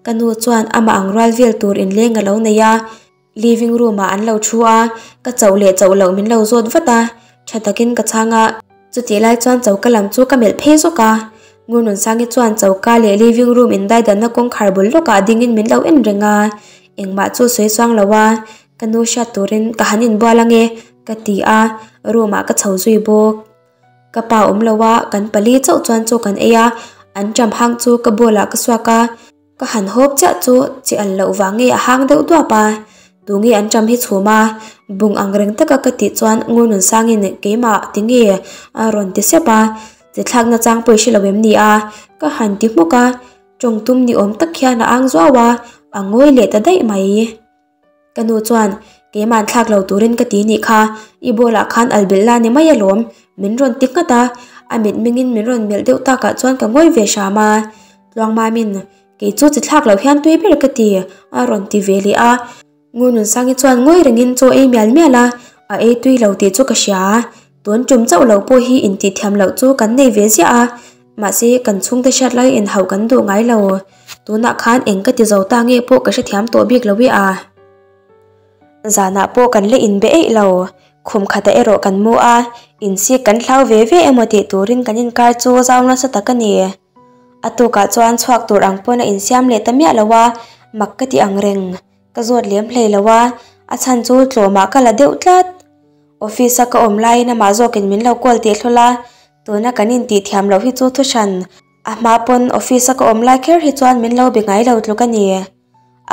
ka nu chuan amah ang rual vel tur inleng a lo nei a, living room ah an lo thu a, ka chauh leh chauh loh min lo zawt vat a, tha takin ka chhang a, chutih lai chuan choka lam chu ka melh phei zawk a, Ngurnunsangi chuan choka leh living room indaidanna kawngkhar bul lawkah dingin min lo en reng a, engmah chu sawi chuang lo a, ka nu hriat turin ka han inbual ange ka ti a, room ah ka chho zui bawk. Ka pa awm lo a, kan pali chauh chuan chaw kan ei a, an ṭam hang chu ka bowl ah ka suak a, ka han hawp chiah chu chi al loh vang nge a hang deuh duap a, tunge an ṭam hi chhum a, bung ang reng taka ka tih chuan Ngurnunsangin keimah tinge a rawn ti sep a, chi thlakna chang pawh i hre lo em ni a, ka han ti hmuk a, ṭawng tum ni awm tak hian a ang zuau a, a ngawi leh ta daih mai. Ka nu chuan, Keima'n thlak lo turin ka ti nih kha, i bowl ah khan al belh la ni mai alawm, min rawn ti nghat a, a mitmengin min rawn melh deuh takah chuan ka ngawi ve hram a. Tluangmamin, Kei chu chi thlak loh hian tui ber ka ti, a rawn ti ve leh a. Ngurnunsangi chuan ngawi rengin chaw ei mial mial a, a ei tui lo tih chu ka hria. Tun tum chauh lo pawh hi intih thiam loh chu kan nei ve ziah a, mahse kan chhungte hriat lai inhauh kan duh ngai lo. Tunah khan eng ka ti zo ta nge pawh ka hrethiam tawh bik lo i a. Zanah pawh kan la inbe eih lo, khum khatah erawh kan mu a, insik kan hlau ve ve emaw tih turin kan inkar chu zau nasa tak a ni. A tukah chuan chhuak tur ang pawn a insiam leh ta miah lo a, mak ka ti ang reng. Ka zawt lem hlei lo a, a chhan chu tlawmah ka la deuh tlat. Office a ka awm laiin amah zawkin min lo call teh hlawl a, tuna kan intih thiam loh hi chu thu hran. A hma pawn office a ka awm lai kher hi chuan min lo be ngai lo tluk a ni.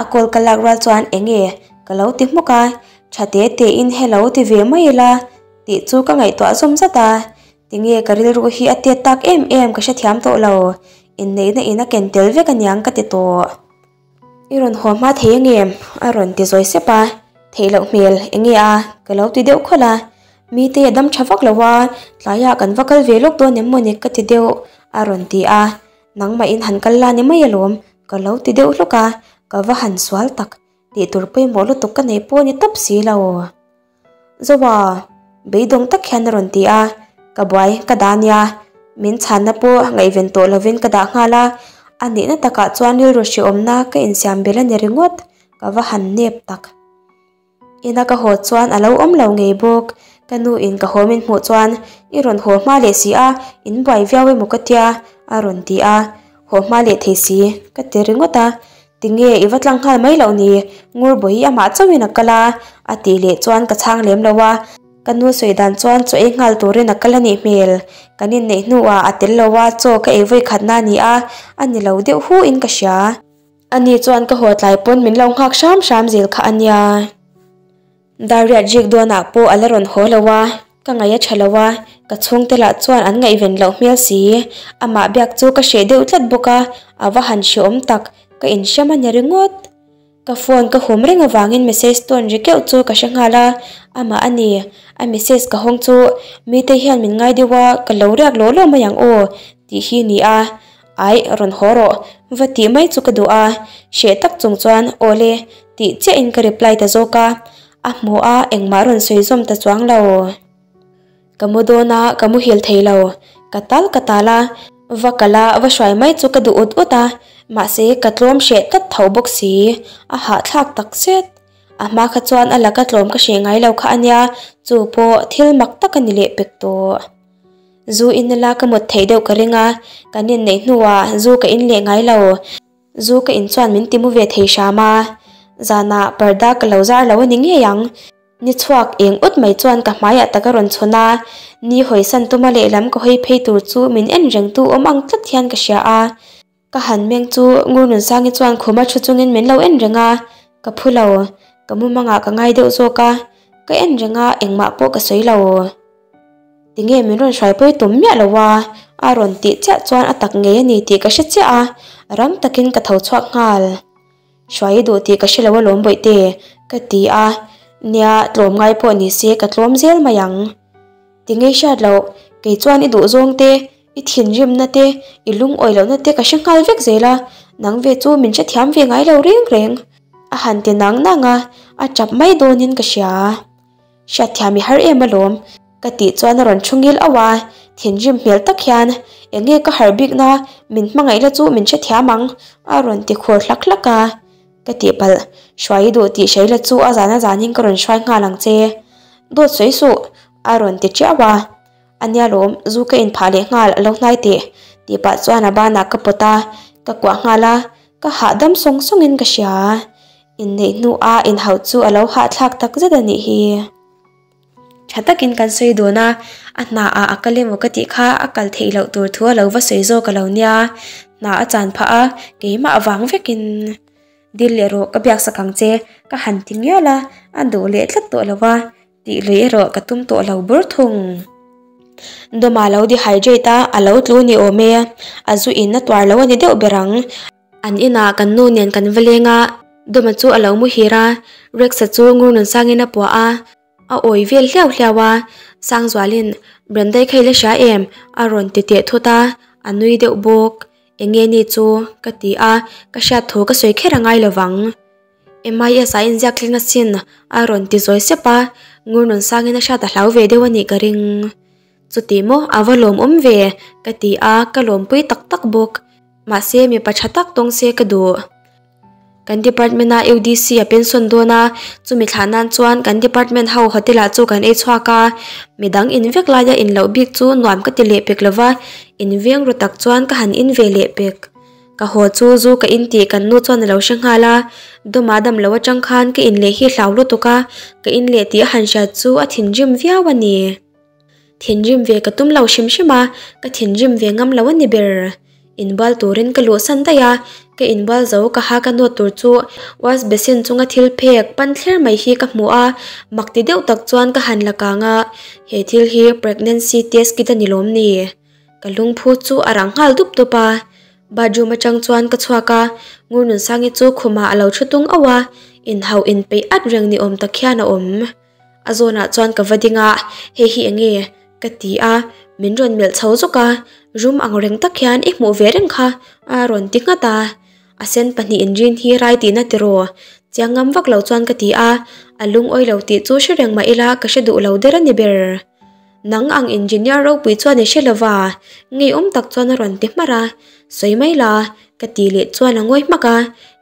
A call ka lak rual chuan enge ka lo ti hmuk a, tha te te in hello ti ve mai ila tih chu ka ngaihtuah zawm zat a, tinge ka rilru hi a tet tak em em ka hrethiam tawh lo, inneihna in a ken tel vek aniang ka ti tawh. I rawn haw hma thei angem? A rawn ti zawi sep a, theih loh hmel enge a? Ka lo ti deuh khawlh a, mite a dam tha vak lo a, tlaiah kan va kal ve lawk dawn em mawni ka ti deuh a rawn ti a, nangmah in han kal la ni mai alawm ka lo ti deuh hlawk a, ka va han sual tak tih tur pawimawh lutuk ka nei pawh ni tawp si lo. Zoa, beidawng tak hian a rawn ti a, ka buai ka dah nia, min chhanna pawh ngaihven tawh lovin ka dah nghal a, a nihna takah chuan rilru hrehawmna ka insiam belh a ni ringawt, ka va han nep tak. Ina ka haw chuan a lo awm lo ngei bawk, ka nu in ka haw min hmuh chuan i rawn haw hma leh si a, in buai viau emaw ka tia a rawn ti a, haw hma leh thei si ka ti ringawt a, Tinge i va tlang nghal mai loh ni? Ngurbawi amah chauhin a kal a, a tih leh chuan ka chhang lem lo a. Ka nu sawi dan chuan chaw ei nghal turin a kal a nih hmel. Kan inneih hnuah a tel lo a, chaw ka ei vawi khatna a ni a, a ni lo deuh hu in ka hria. Ani chuan ka haw tlai pawn min lo nghak hram hram zel kha a nia. Dariat rik dawnah pawh a la rawn haw lo a, ka ngaih a tha lo a, ka chhungte lah chuan an ngaihven loh hmel si. Amah biak chu ka hreh deuh tlat bawk a, a va han hrehawm tak, ka inhriam a ni ringawt. Ka phone ka hum reng avangin message tawn ri keuh chu ka hre nghal a, amah a ni. A message ka hawng chu mite hian min ngai deuh a, ka lo riak lawh lawh mai ang aw tih hi ni a. Aih, rawn haw rawh, va tih mai chu ka duh a, hreh tak chung chuan Aw le tih chiahin ka reply ta zawk a, a hmu a engmah rawn sawi zawm ta chuang lo. Ka mu dawn a, ka muhil thei lo, ka tal ka tal a, va kal a va hruai mai chu ka duh ut ut a, mahse ka tlawm hreh tlat tho bawk si, a hahthlak tak zet. A hma kha chuan a laka tlawm ka hreh ngai lo kha a nia, chu pawh thil mak tak a ni leh pek tawh. Zu in la ka mut theih deuh ka ring a, kan inneih hnuah zu ka in leh ngai lo. Zu ka in chuan min ti mu ve thei hram a, zanah parda ka lo zar lo a ni ngei ang. Ni chhuak eng ut mai chuan ka hmaiah tak a rawn chhawn a, ni hawisan tuma lehlam ka hawi phei tur chu min en rengtu awm ang tlat hian ka hria a. Ka han meng chu Ngurnunsangi chuan khuma thu chungin min lo en reng a, ka phu lo, ka mumangah ka ngai deuh zawk a, ka en reng a engmah pawh ka sawi lo. Tinge min rawn hruaipawi tum miah lo a, a rawn tih chiah chuan a tak ngei a ni tih ka hre chiah a, rang takin ka tho chhuak nghal. Hruai i duh tih ka hre lo alawm bawihte, ka ti a, nia tlawm ngai pawh ni se ka tlawm zel mai ang. Tinge hriat loh, kei chuan i duh zawng te, i thinrimna te, i lungawi lohna te ka hre nghal vek zel a, nang ve chu min hrethiam ve ngai lo reng reng. A han ti nang nang a, a tap mai dawnin ka hria. Hriatthiam i har em alawm, ka tih chuan a rawn thu ngil auh a, thinrim hmel tak hian, Eng nge ka harh bikna, min hmangaihna chu min hrethiam ang, a rawn ti khur hlak hlak a. Ka tih palh, hruai i duh tih hreila chu a zan a zanin ka rawn hruai nghal ang che. Dawt sawi suh, a rawn ti tiau a. A nia lawm, zu ka inphah leh nghal a lo hnai teh, tih pah chuan a banah ka pawt a, ka kuah nghal a, ka hahdam sawng sawngin ka hria. Inneih hnuah inhauh chu a lo hahthlak tak zet a nih hi. Tha takin kan sawi dawn a, a hnaah a kal emaw ka tih kha a kal theih loh tur thu a lo va sawi zawk a lo nia. Hna a chan phah a, keimah avang vekin dil leh rawh ka biak sak ang che ka han ti ngial a, a duh leh tlat tawh lo va, tih lui erawh ka tum tawh lo bur thung. Dawma lo dehydrate a, a lo tlu ni awm e, a zu in a tuar lo a ni deuh ber ang. An inah kan nu nen kan va leng a, Dawma chu a lo muhir a, Rex-a chu Ngurnunsangin a puah a, a awi vel hliau hliau a, Sangzualin, Brandai kha i la hria em? a rawn ti teh thut a, a nui deuh bawk. Eng nge ni chu? ka ti a, ka hriat thu ka sawi kher a ngai lo vang. MIS a inziak thleng asin a rawn ti zawi sep a, Ngurnunsangin a hriat a hlau ve deuh a nih ka ring. Chuti maw a va lawmawm ve? ka ti a, ka lawmpui tak tak bawk. Mahse mipa tha tak tawng se ka duh. Kan department a UDC a pension dawn a, chumi thlah nan chuan kan department ho hotel ah chu kan ei chhuak a, midang in vek laia in loh bik chu nuam ka ti leh pek lova, in veng ru tak chuan ka han in ve leh pek. Ka haw chu zu ka in tih kan nu chuan a lo hre nghal a, dawma dam lo atang khan ka in leh hi hlau lutuk a, ka in leh tih a han hriat chu a thinrim viau a ni. Thinrim ve ka tum lo hrim hrim a, ka thinrim ve ngam lo a ni ber. Inbual turin ka luhsan daih a, ka inbual zo ka ha ka nawt tur chu wash basin chunga thil phek pan thler mai hi ka hmu a, mak ti deuh tak chuan ka han la kang a, he thil hi pregnancy test kit a ni lawm ni? Ka lungphu chu a rang nghal dup dup a, bathroom atang chuan ka chhuak a, Ngurnunsangi chu khumah a lo thu tung auh a, inhauh inpeih at reng ni awm tak hian a awm. A zawnah chuan ka va ding a, hei hi eng nge? ka ti a, min rawn melh chho zawk a, rum ang reng tak hian i hmuh ve reng kha a rawn ti nghat a, a sen pahnihin rin hi rai tihna tiraw? Chiang ngam vak lo chuan ka ti a, a lungawi lo tih chu hre reng mah ila ka hre duh lo der a ni ber. Nang ang engineer ropui chuan i hre lova, ngeiawm tak chuan a rawn ti hmarh a, sawi mai la, Ka ti leh chuan a ngawi hmak a,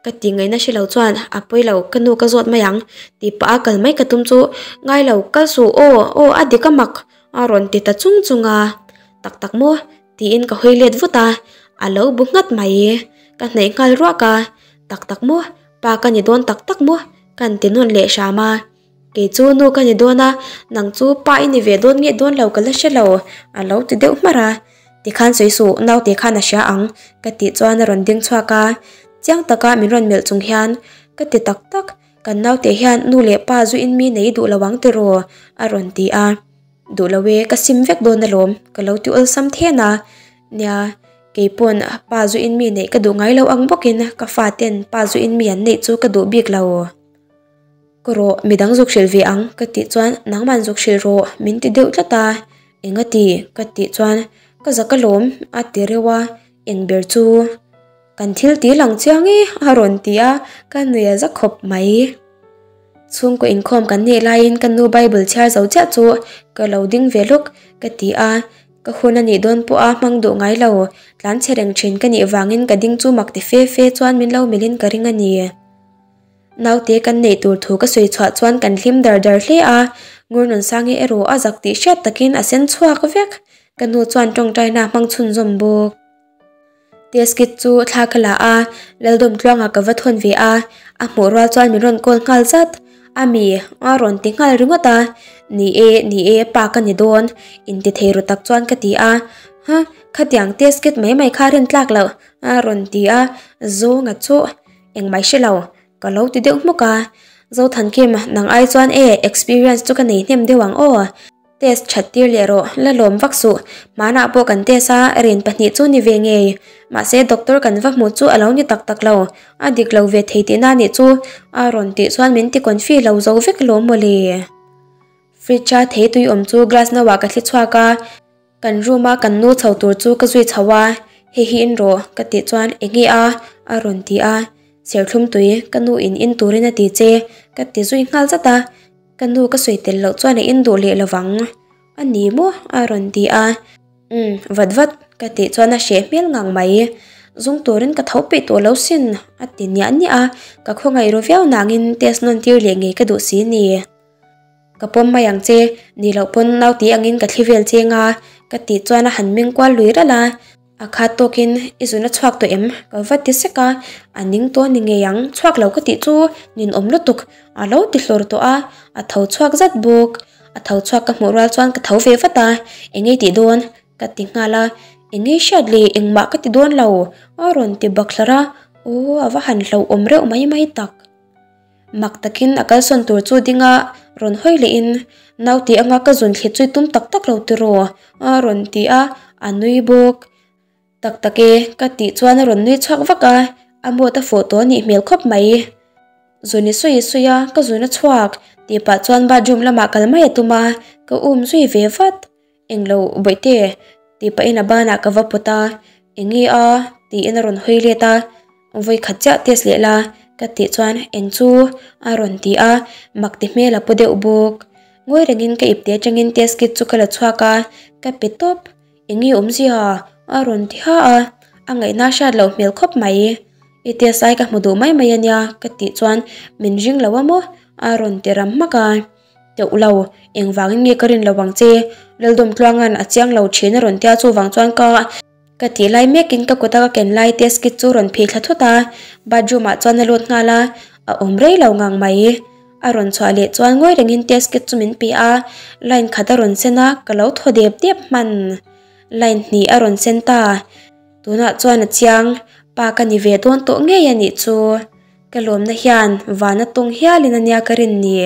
ka ti ngaihna hre lo chuan a pawi lo ka nu ka zawt mai ang tih pah a kal mai ka tum chu ngai lo kal suh aw aw a dik a mak a rawn ti ta chung chung a, tak tak maw tiin ka hawi let vut a, a lo bu nghat mai ka hnaih nghal ruak a, tak tak maw pa ka ni dawn tak tak maw ka ti nawn leh hram a. Kei chu nu ka ni dawn a, nang chu pa i ni ve dawn nge dawn lo ka la hre lo, a lo ti deuh hmarh a. Tikhan sawi suh, naute khan a hria ang, ka tih chuan a rawn ding chhuak a. Chiang taka min rawn melh chung hian, Ka ti tak tak, kan naute hian nu leh pa zu in mi nei duh lo ang tiraw? a rawn ti a. Duh lo e, ka sim vek dawn alawm, ka lo ti awlsam then a. Nia, kei pawn pa zu in mi neih ka duh ngai lo ang bawkin ka faten pa zu in mi an neih chu ka duh bik lo. Ka rawh, midang zuk hrilh ve ang ka tih chuan nangman zuk hrilh rawh min ti deuh tlat a, enga ti? ka tih chuan ka zak alawm a ti reuh a, Eng ber chu? Kan thil ti lang chiang e a rawn ti a, ka nui a za khawp mai. Chhungkaw inkhawm kan nih laiin ka nu Bible chhiar zo chiah chu ka lo ding ve lawk ka ti a, ka hun a nih dawn pawha hmang duh ngai lo, tlan chhe reng thin ka nih vangin ka ding chu mak ti fe fe chuan min lo melhin ka ring a ni. Naute kan neih tur thu ka sawi chhuah chuan kan hlim dar dar hle a, Ngurnunsangi erawh a zak tih hriat takin a sen chhuak vek, ka nu chuan tawngtaina a hmang chhunzawm bawk. Test kit chu thla ka la a, Laldawmtluanga ka va thawn ve a, a hmuh rual chuan min rawn call nghal zat. A mi a rawn ti nghal ringawt a, Ni e, ni e, pa ka ni dawn, inti thei ru tak chuan ka ti a, Huh, khatiang test kit mai mai kha rin tlak loh, a rawn ti a, Zawnga chu engmah i hre lo, ka lo ti deuh hmuk a, Zothankim, nang ai chuan e, experience chu ka nei hnem deuh ang aw. Test that tir leh rawh, la lawm vak suh. Hmanah pawh kan test a, rin pahnih chu ni ve ngei. Mahse doctor kan va hmuh chu a lo ni tak tak lo, a dik lo ve thei tihna nih chu a rawn tih chuan min ti confi lo zo vek lawm mawle. Fridge a thei tui awm chu glass no ah ka thli chhuak a, kan room a kan nu chho tur chu ka zui chho a, hei hi in rawh ka tih chuan enge a a rawn ti a, serthlum tui ka nu in in turin a ti che ka ti zui nghal zat a. Ka nu ka sawi tel loh chuan a in duh leh lo vang a ni maw? a rawn ti a. Umm, vat vat ka tih chuan a hreh hmel ngang mai. Zung turin ka tho peih tawh lo sin a ti niah niah a, ka khawngaih ru viau nangin test nawn tir leh ngei ka duh si ni. Ka pawm mai ang che, ni loh pawn nautih angin ka thli vel cheng a ka tih chuan a han meng kual lui ralh a. A khat tawkin i zun a chhuak tawh em? Ka va ti sek a, a ning tawh ni ngei ang, chhuak lo ka tih chu ninawm lutuk a lo ti hlawr tawh a, a tho chhuak zat bawk. A tho chhuak ka hmuh rual chuan ka tho ve vat a, eng ei tih dawn? Ka ti nghal a, eng ei hriat le engmah ka ti dawn lo a rawn ti bak hlar a, aw a va han hlauhawm reuh mai mai tak. Mak takin a kalsawn tur chu dinga rawn hawi lehin, Nau tih anga ka zun thli chu i tum tak tak lo tiraw? a rawn ti a, a nui bawk. Tak tak e, ka tih chuan a rawn nui chhuak vak a, a mawt a fawh tawh a nih hmel khawp mai. Zun i sawi i sawi a, ka zun a chhuak, tih pah chuan bathroom lamah kal mai a tum a, ka um zui ve vat. Englo bawihte tih pahin a banah ka va pawt a, Enge a? tiin a rawn hawi let a, Vawi khat chiah test leh la ka tih chuan eng chu a rawn ti a, mak ti hmel a pu deuh bawk. Ngawi rengin ka ipte atangin test kit chu ka la chhuak a, ka pe tawp. Enge awmzia? a rawn ti ha a, a ngaihna hriat loh hmel khawp mai. I test ai ka hmu duh mai mai ania ka tih chuan min ring lo a maw? a rawn ti ram hmak a. Teuh lo, engvangin nge ka rin lo ang che? Laldawmtluanga'n a chiang lo thin a rawn tia chuvang chuan ka ka tih lai mekin ka kuta ka ken lai test kit chu rawn phih thla thut a, bathroom ah chuan a lut nghal a, a awm rei lo ngang mai. A rawn chhuah leh chuan ngawi rengin test kit chu min pe a, line khat a rawn sen a, ka lo thaw dep dep hman. Line hnih a rawn sen ta. Tunah chuan a chiang, pa ka ni ve dawn tawh ngei a nih chu. Ka lawmna hian vana tawng hialin a nia ka rin ni.